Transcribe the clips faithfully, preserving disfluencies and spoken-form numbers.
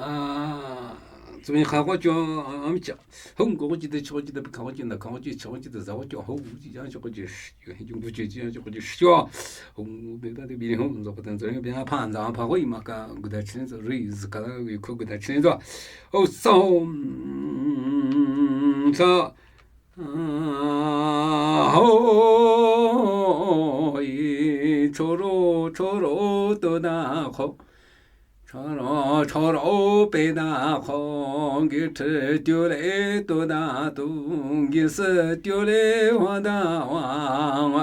ཨ་ཙུམ་ཡི་ཁ་ཁོ་ཅོ་ཨ་མི་ཅ། ཧུང་གོ་ཅི་དེ་ཆོ་ཅི་དེ་ཁ་ཁོ་ཅི་ན་ཁ་ཁོ་ཅི་ཆོ་ཅི་དེ་ཟ་ཁོ་ཅོ་ཧུ་ཅི་ཅང་ཆོ་ཅི་ཡོང་གོ་ཅི་ཅང་ཆོ་ཅི་ཤོ། ཧུང་བེ་ད་དེ་བི་ཧུང་ཛོ་ཁོ་ཏན་ཛོ་ཡོང་བེ་ཕ་ཛ་ཕ་ཁོ་ཡི་མ་ཀ་གུ་ད་ཆིན་ཛོ་རི་ཟི་ཀ་ལ་གུ་ཁུ་གུ་ད་ཆིན་ཛོ། ཨོ་སོ་ས། ཧོ་ཡི་ཆོ་རོ་ཆོ་རོ་ཏོ་ན་ཁོ། ཆོ་རོ་ཆོ་རོ་པེ་ན་ཁོ། གི་ཁྲི་ཏུ་ལེ་ཏོ་ན་ཏུ། གི་སི་ཏུ་ལེ་ཝ་ད་ཝ་ཝ།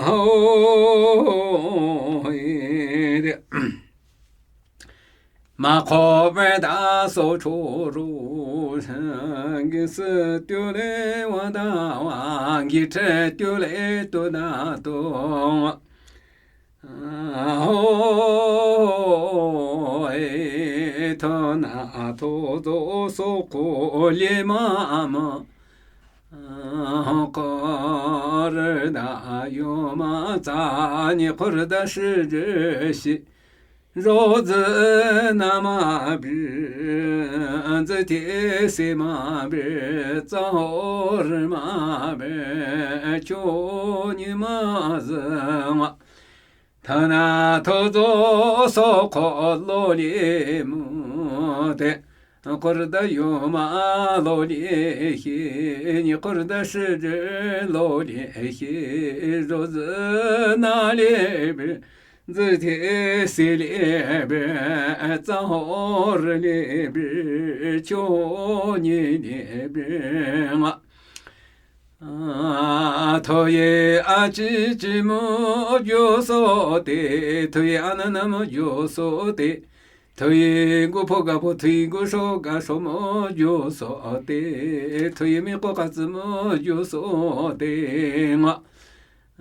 ཧོ་ཡི་དེ། མ་ཁོ་བེ་ད་སོ་ཆོ་རུ། གི་སི་ཏུ་ལེ་ཝ་ད་ཝ། གི་ཁྲི་ཏུ་ལེ་ཏོ་ན་ཏུ། ཧོ་ཨེ་ཐོ་ན་ཐོ་ཛོ་སོ་ཁོ་ལེ་མ་མ། ཧོ་ཀོ་ར་ད་ཡོ་མ་ཙ་ཉི་ཁོ་ར་ད་ཧྲི་ཇི་ཤི། རོ་ཛི་ན་མ་བི། ཛི་ཐེ་སེ་མ་བི། ཙ་ཧོ་རི་མ་བི། ཆོ་ཉི་མ་ཟི་མ། ཐ་ན་ཐོ་ཛོ་སོ་ཁོ་ལོ་ལེ་མུ་དེ། ཀོར་ད་ཡོ་མ་ལོ་ལེ་ཤི། ཉི་ཀོར་ད་ཧྲི་ཇི་ལོ་ལེ་ཤི། རོ་ཛི་ན་ལེ་བི། ཛི་ཐེ་སེ་ལེ་བི། ཙ་ཧོ་རི་ལེ་བི། ཆོ་ཉི་ལེ་བི་ང་། ཨ་ཐོ་ཡེ་ཨ་ཅི་ཅི་མོ་ཇོ་སོ་ཏེ། ཐོ་ཡེ་ཨ་ན་ན་མོ་ཇོ་སོ་ཏེ། ཐོ་ཡེ་གུ་ཕོ་ག་ཕོ། ཐོ་ཡེ་གུ་ཧྲོ་ག་ཧྲོ་མོ་ཇོ་སོ་ཏེ། ཐོ་ཡེ་མི་ཀོ་ཀ་ཙི་མོ་ཇོ་སོ་ཏེ་ང་།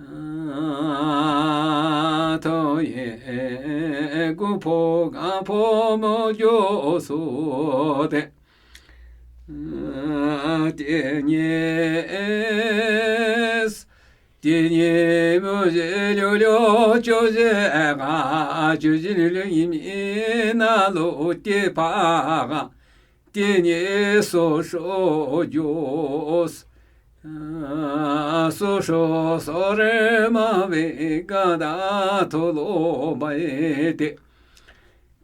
ཨ་ཐོ་ཡེ་གུ་ཕོ་ག་ཕོ་མོ་ཇོ་སོ་ཏེ། ཏེ་ཉེ་ཨེས། ཏེ་ཉེ་མོ་ཇེ་ལོ་ལོ་ཅོ་ཇེ་ག། ཅོ་ཇེ་ལོ་ལོ་ཡི་མི་ན་ལོ་ཏེ་ཕ་ག། ཏེ་ཉེ་སོ་ཧྲོ་ཇོ་སོ། སོ་ཧྲོ་སོ་རེ་མ་བེ་ག་ད་ཐོ་ལོ་བ་ཨེ་ཏེ།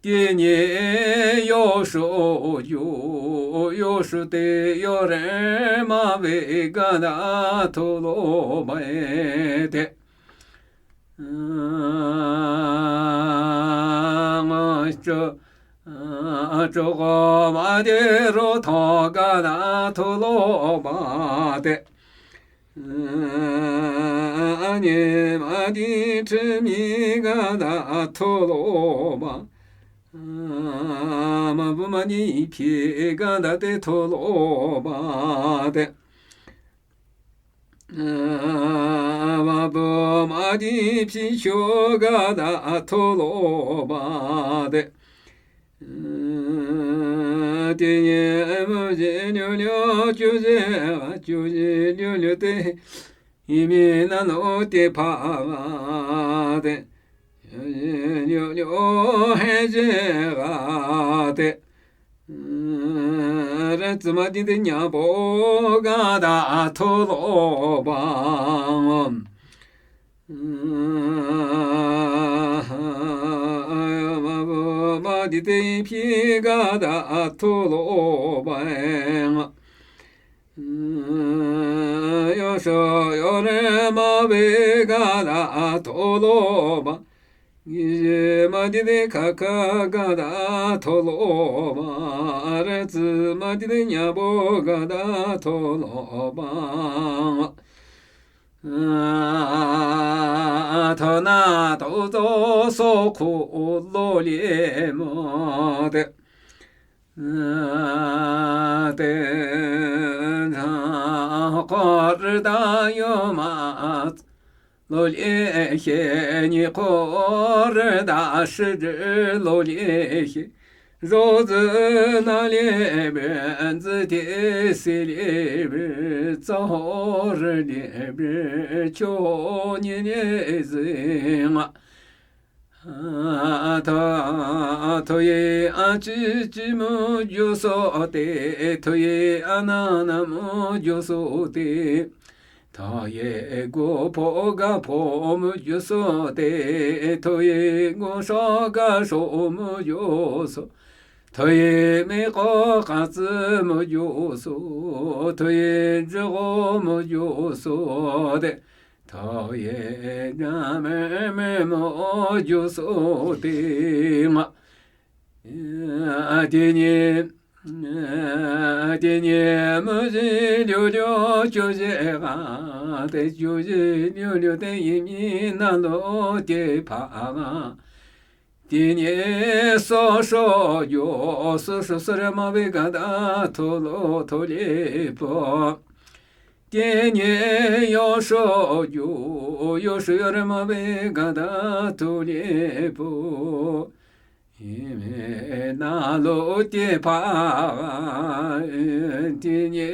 ཏེ་ཉེ་ཡོ་ཧྲོ་ཡོ། ཡོ་ཧྲོ་ཏེ་ཡོ་རེ་མ་བེ་ག་ད་ཐོ་ལོ་བ་ཨེ་ཏེ། ཨ་ཅོ་ཨ་ཅོ་གོ་མ་ཏེ་རོ་ཐོ་ག་ད་ཐོ་ལོ་བ་ཏེ། ཨ་ཉེ་མ་ཏི་ཁྲི་མི་ག་ད་ཐོ་ལོ་བ། ཨ་མ་བུ་མ་ནི་ཕི་ག་ད་ཏེ་ཐོ་ལོ་བ་ཏེ། ཨ་མ་བུ་མ་ནི་ཕི་ཤོ་ག་ད་ཐོ་ལོ་བ་ཏེ། ཏེ་ཉེ་མོ་ཇེ་ལོ་ལོ་ཅོ་ཇེ་ག། ཅོ་ཇེ་ལོ་ལོ་ཏེ་ཡི་མི་ན་ལོ་ཏེ་ཕ་ག་ཏེ། ཅོ་ཇེ་ལོ་ལོ་ཧེ་ཇེ་ག་ཏེ། ར་ཙི་མ་ཏི་ཏེ་ཉ་པོ་ག་ད་ཐོ་ལོ་བ། ཨ་མ་བུ་མ་ཏི་ཏེ་ཕི་ག་ད་ཐོ་ལོ་བ་ང་། ཡོ་ཧྲོ་ཡོ་རེ་མ་བེ་ག་ད་ཐོ་ལོ་བ། གི་ཞེ་མ་ཏི་ཏེ་ཁ་ཁ་ག་ད་ཐོ་ལོ་བ། ར་ཙི་མ་ཏི་ཏེ་ཉ་པོ་ག་ད་ཐོ་ལོ་བ། ཨ་ཐོ་ན་ཐོ་ཛོ་སོ་ཁོ་ལོ་ལེ་མོ་ཏེ། ཨ་ཏེ་ན་ཁོ་ར་ད་ཡོ་མ་ལོ་ལེ་ཤེ། ཉི་ཁོ་ར་ད་ཧྲི་ཇི་ལོ་ལེ་ཤེ། རོ་ཛི་ན་ལེ་བེ། ཛི་ཐེ་སེ་ལེ་བེ། ཙ་ཧོ་རི་ལེ་བེ། ཆོ་ཉི་ལེ་ཟི་ང་། Tho, tho ye a chi chi mu ju so te, tho ye a na na mu ju so te. Tho ye gu pho ga pho mu ju so te, tho ye gu sho ga sho mu ju so. Tho ye mi ko ka tsi mu ju so, tho ye ji go mu ju so te. Tho ye ja me me mo ju so te nga. A ti ni, a ti ni mo ji liu liu ju ji ga, te ju ji liu liu te yi mi na lo te pa ga. Ti ni so sho ju, so sho so re ma ve ga da tho lo tho le po. Ti ni yo sho ju, yo sho yo re ma ve ga da tho le po. Yi me na lo te pa, ti ni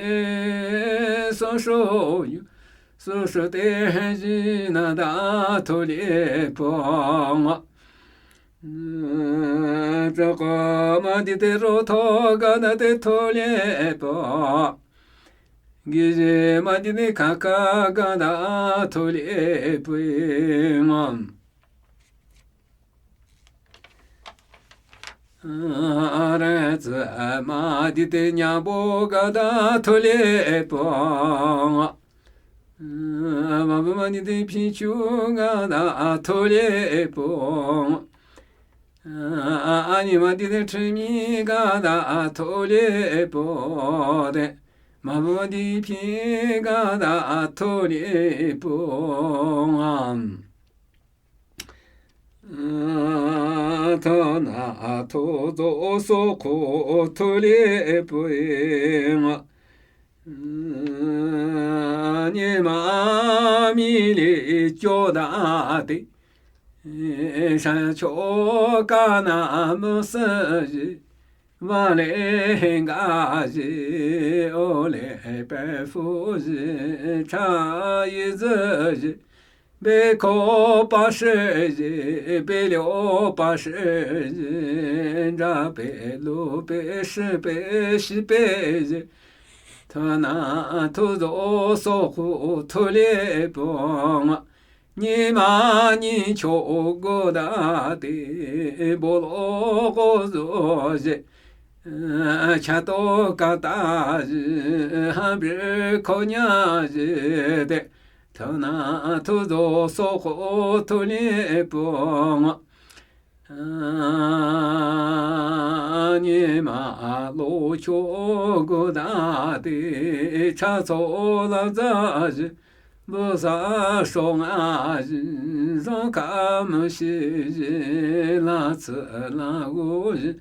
so sho ju, so sho te ji na da tho le po nga. Zha ko ma di te ro tho ga da te tho le po. Gi ji ma di te ka ka ga da tho le po nga. Re tsi ma di te nya bo ga da tho le po nga. Ma bu ma di te phi chu ga da tho le po nga. A ni ma di te chi mi ga da tho le po te. Ma bu ma di phi ga da tho le po nga. Tho na tho zo so kho tho le po nga. Ni ma mi le cho da te. Sha cho ka na mo se ji. Wa le hen ga ji, o le pe fu ji, cha yi zi ji, be ko pa shi ji, be liu pa shi ji, ja pe lu pe shi pe shi pe ji. Tho na tho zo so kho tho le po nga. Ni ma ni cho go da te, bo lo go zo ji. Cha to ka ta ji, ha bi ko nya ji te. Tho na tho zo so kho tho le po nga. Ni ma lo cho go da te, cha so la za ji. Bu sa sho nga ji, zong ka mu shi ji, la tsi la gu ji.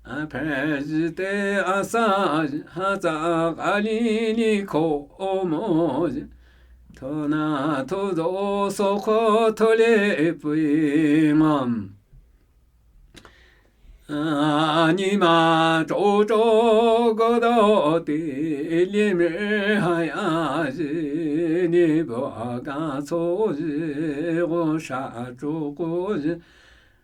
A pe ji te a sa ji, ha za ga li li ko mo ji. Tho na tho zo so kho tho le pui ngam. Ni ma cho cho go do ti li mi ha ya ji, ni bo ga cho ji, go sha cho go ji,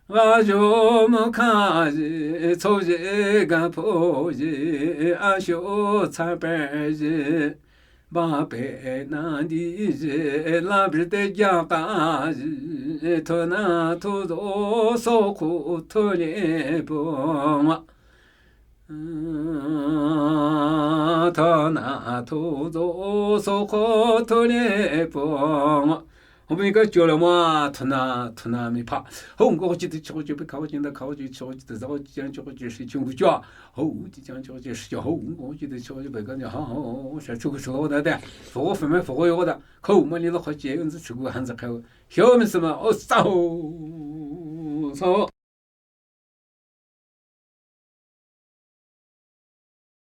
ga jo mo ka ji, cho ji ga po ji, a sho cha pe ji. Ba pe na di ji, la bi te ja ka ji, tho na tho zo so kho tho le po nga. Tho na tho zo so kho tho le po nga. Ho mi ka cho le ma, tho na, tho na mi pa. Ho ngo chi te cho chi pe ka chi da ka chi cho chi te za chi cho chi shi chung cho. Ho chi chang cho chi shi cho ho ngo chi te cho chi pe ka ha ho sha chu ku shu da de. Fo fe me fo yo da. Ko ma ni lo kho chi yun zu chu ku han za ka. Hyo mi sa ma o sa ho. So.